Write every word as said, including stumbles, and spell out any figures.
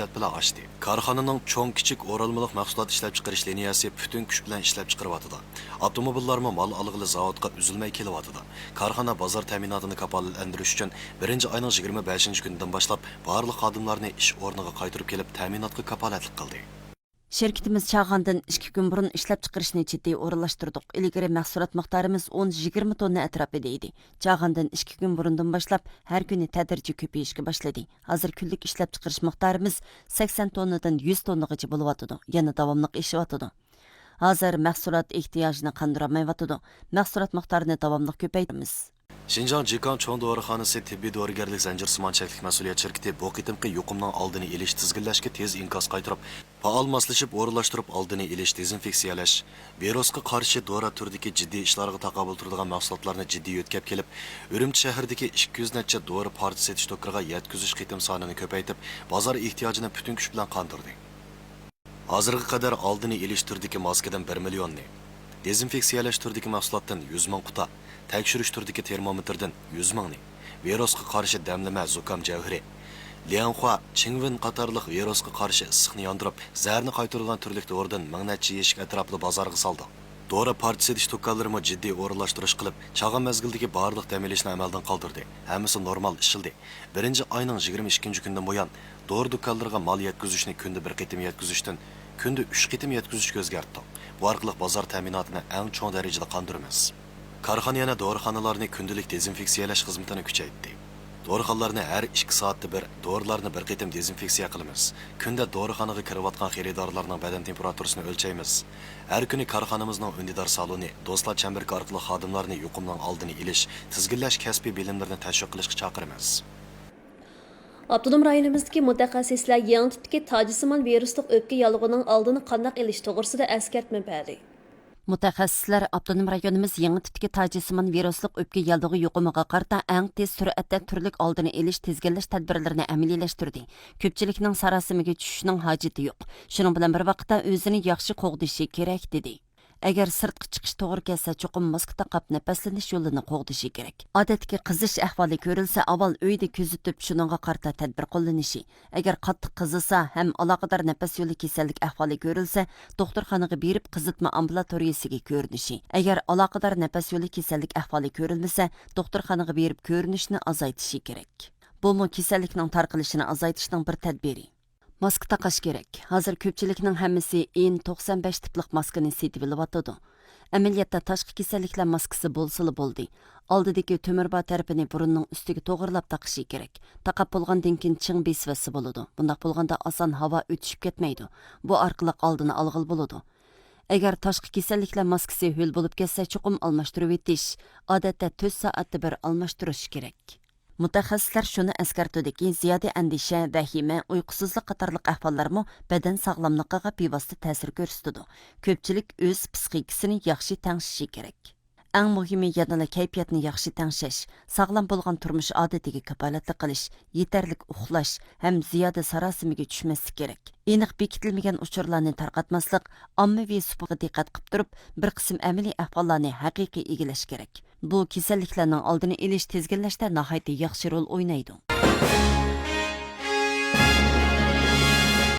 سۈرئەت بىلەن ئاشتى. كارخانىنىڭ چوڭ، كىچىك ئورالمىلىق مەھسۇلات ئىشلەپچىقىرىش لىنىيەسى پۈتۈن كۈچ بىلەن ئىشلەپ چىقىرىۋاتىدۇ. ئاپتوموبىللارمۇ مال ئالغىلى زاۋۇتقا ئۈزۈلمەي كېلىۋاتىدۇ. كارخانا بازار تەمىناتىنى كاپالەتلەندۈرۈش ئۈچۈن بىرىنچى ئاينىڭ يىگىرمە بەشىنچى كۈنىدىن باشلاپ بارلىق خادىملارنى ئىش ئورنىغا قايتۇرۇپ كېلىپ، تەمىناتقا كاپالەتلىك قىلدى. شىركىتىمىز چاغاندىن ئىككى كۈن بۇرۇن ئىشلەپچىقىرىشنى جىددىي ئورۇنلاشتۇردۇق. ئىلگىرى مەھسۇلات مىقدارىمىز ئون، يىگىرمە توننا ئەتراپىدا ئىدى. چاغاندىن ئىككى كۈن بۇرۇندىن باشلاپ ھەر كۈنى تەدرىجىي كۆپىيىشكە باشلىدى. ھازىر كۈنلۈك ئىشلەپچىقىرىش مىقدارىمىز سەكسەن توننىدىن يۈز توننىغىچە بولۇۋاتىدۇ، يەنە داۋاملىق ئېشىۋاتىدۇ. ھازىر مەھسۇلات ئېھتىياجىنى قاندۇرالمايۋاتىدۇ. مەھسۇلات مىقدارىنى داۋاملىق كۆپەيتىمىز. شىنجاڭ جىكاڭ چوڭ دورىخانىسى تېببىي دورىگەرلىك زەنجىرسىمان چەكلىك مەسئۇلىيەت شىركىتى بۇ قېتىمقى يۇقۇمنىڭ ئالدىنى ئېلىش، تىزگىنلەشكە تېز ئىنكاس قايتۇرۇپ، پائال ماسلىشىپ ئورۇنلاشتۇرۇپ ئالدىنى ئېلىش، دېزىنفېكسىيەلەش، ۋىرۇسقا قارشى دورا تۈرىدىكى جىددىي ئىشلارغا تاقابىل تۇرىدىغان مەھسۇلاتلارنى جىددىي يۆتكەپ كېلىپ، ئۈرۈمچى شەھىرىدىكى ئىككى يۈز نەچچە دورا پارچە سېتىش دۇكىنىغا يەتكۈزۈش قېتىم سانىنى كۆپەيتىپ، بازار ئېھتىياجىنى پۈتۈن كۈچ بىلەن قاندۇردى. ھازىرغا قەدەر ئالدىنى ئېلىش تۈرىدىكى ماسكىدىن بىر مىليوننى، دېزىنفېكسىيەلەش تۈرىدىكى مەھسۇلاتتىن يۈز مىڭ قۇتا، تەكشۈرۈش تۈرىدىكى تېرمومېتىردىن يۈز مىڭنى، ۋىرۇسقا قارشى دەملىمە زۇكام جەۋھىرى، ليەنخۇا، چىڭۋېن قاتارلىق ۋىرۇسقا قارشى ئىسسىقنى ياندۇرۇپ، زەھەرنى قايتۇرىدىغان تۈرلۈك دورىدىن مىڭ نەچچە يەشىك ئەتراپىدا بازارغا سالدۇق. دورا پارچە سېتىش دۇكانلىرىمۇ جىددىي ئورۇنلاشتۇرۇش قىلىپ، چاغان مەزگىلدىكى بارلىق دەم ئېلىشنى ئەمەلدىن قالدۇردى. ھەممىسى نورمال ئىشلىدى. بىرىنچى ئاينىڭ يىگىرمە ئىككىنچى كۈنىدىن بۇيان، دورا دۇكانلىرىغا مال يەتكۈزۈشنى كۈندە بىر قېتىم يەتكۈزۈشتىن، كۈندە ئۈچ قېتىم يەتكۈزۈشكە ئۆزگەرتتۇق. بۇ ئارقىلىق بازار تەمىناتىنى ئەڭ چوڭ دەرىجىدە قاندۇرىمىز. كارخانا يەنە دورىخانىلارنى كۈندىلىك دېزىنفېكسىيەلەش خىزمىتىنى كۈچەيتتى. دورىخانىلارنى ھەر ئىككى سائەتتە بىر، دورىلارنى بىر قېتىم دېزىنفېكسىيە قىلىمىز. كۈندە دورىخانىغا كىرىۋاتقان خېرىدارلارنىڭ بەدەن تېمپېراتۇرىسىنى ئۆلچەيمىز. ھەر كۈنى كارخانىمىزنىڭ ئۈندىدار سالونى، دوستلار چەمبىرىكى ئارقىلىق خادىملارنى يۇقۇمنىڭ ئالدىنى ئېلىش، تىزگىنلەش كەسپىي بىلىملىرىنى تەشۋىق قىلىشقا چاقىرىمىز. ئاپتونوم رايونىمىزدىكى مۇتەخەسسىسلەر يېڭى تىپتىكى تاجسىمان ۋىرۇسلۇق ئۆپكە ياللۇغىنىڭ ئالدىنى قانداق ئېلىش توغرىسىدا ئەسكەرتمە بەردى. مۇتەخەسسىسلەر ئاپتونوم رايونىمىز يېڭى تىپتىكى تاجسىمان ۋىرۇسلۇق ئۆپكە ياللۇغى يۇقۇمىغا قارىتا ئەڭ تېز سۈرئەتتە تۈرلۈك ئالدىنى ئېلىش، تىزگىنلەش تەدبىرلىرىنى ئەمەلىيلەشتۈردى. كۆپچىلىكنىڭ ساراسىمىگە چۈشۈشنىڭ ھاجىتى يوق. شۇنىڭ بىلەن بىر ۋاقىتتا ئۆزىنى ياخشى قوغدىشى كېرەك، دېدى. ئەگەر سىرتقا چىقىش توغرا كەلسە، چوقۇم ماسكا تاقاپ، نەپەسلىنىش يولىنى قوغدىشى كېرەك. ئادەتتىكى قىزىش ئەھۋالى كۆرۈلسە، ئاۋۋال ئۆيدە كۆزىتىپ، شۇنىڭغا قارىتا تەدبىر قوللىنىشى. ئەگەر قاتتىق قىزىسا ھەم ئالاقىدار نەپەس يولى كېسەللىك ئەھۋالى كۆرۈلسە، دوختۇرخانىغا بېرىپ، قىزىتما ئامبۇلاتورىيىسىگە كۆرۈنۈشى. ئەگەر ئالاقىدار نەپەس يولى كېسەللىك ئەھۋالى كۆرۈلمىسە، دوختۇرخانىغا بېرىپ كۆرۈنۈشنى ئازايتىشى كېرەك. بۇمۇ كېسەللىكنىڭ تارقىلىشىنى ئازايتىشنىڭ بىر تەدبىرى. ماسكا تاقاش كېرەك. ھازىر كۆپچىلىكنىڭ ھەممىسى ئېن توقسان بەش تىپلىق ماسكىنى سېتىۋېلىۋاتىدۇ. ئەمەلىيەتتە تاشقى كېسەللىكلەر ماسكىسى بولسىلا بولدى. ئالدىدىكى تۆمۈر بار تەرىپىنى بۇرۇننىڭ ئۈستىگە توغرىلاپ تاقىشى كېرەك. تاقاپ بولغاندىن كېيىن چىڭ بېسىۋەتسە بولىدۇ. بۇنداق بولغاندا ئاسان ھاۋا ئۆتۈشۈپ كەتمەيدۇ. بۇ ئارقىلىق ئالدىنى ئالغىلى بولىدۇ. ئەگەر تاشقى كېسەللىكلەر ماسكىسى ھۆل بولۇپ كەتسە، چوقۇم ئالماشتۇرۇۋېتىش، ئادەتتە تۆت سائەتتە بىر ئالماشتۇرۇش كېرەك. مۇتەخەسسىسلەر شۇنى ئەسكەرتىدۇكى، زىيادە ئەندىشە، ۋەھىمە، ئۇيقۇسىزلىق قاتارلىق ئەھۋاللارمۇ بەدەن ساغلاملىقىغا بىۋاسىتە تەسىر كۆرسىتىدۇ. كۆپچىلىك ئۆز پىسخىكىسىنى ياخشى تەڭشىشى كېرەك. ئەڭ مۇھىمى يەنىلا كەيپىياتنى ياخشى تەڭشەش، ساغلام بولغان تۇرمۇش ئادىتىگە كاپالەتلىك قىلىش، يېتەرلىك ئۇخلاش ھەم زىيادە ساراسىمىگە چۈشمەسلىك كېرەك. ئېنىق بېكىتىلمىگەن ئۇچۇرلارنى تارقاتماسلىق، ئاممىۋى سۇپىغا دىققەت قىلىپ تۇرۇپ، بىر قىسىم ئەمەلىي ئەھۋاللارنى ھەقىقىي ئىگىلەش كېرەك. بۇ كېسەللىكلەرنىڭ ئالدىنى ئېلىش، تىزگىنلەشتە ناھايىتى ياخشى رول ئوينايدۇ.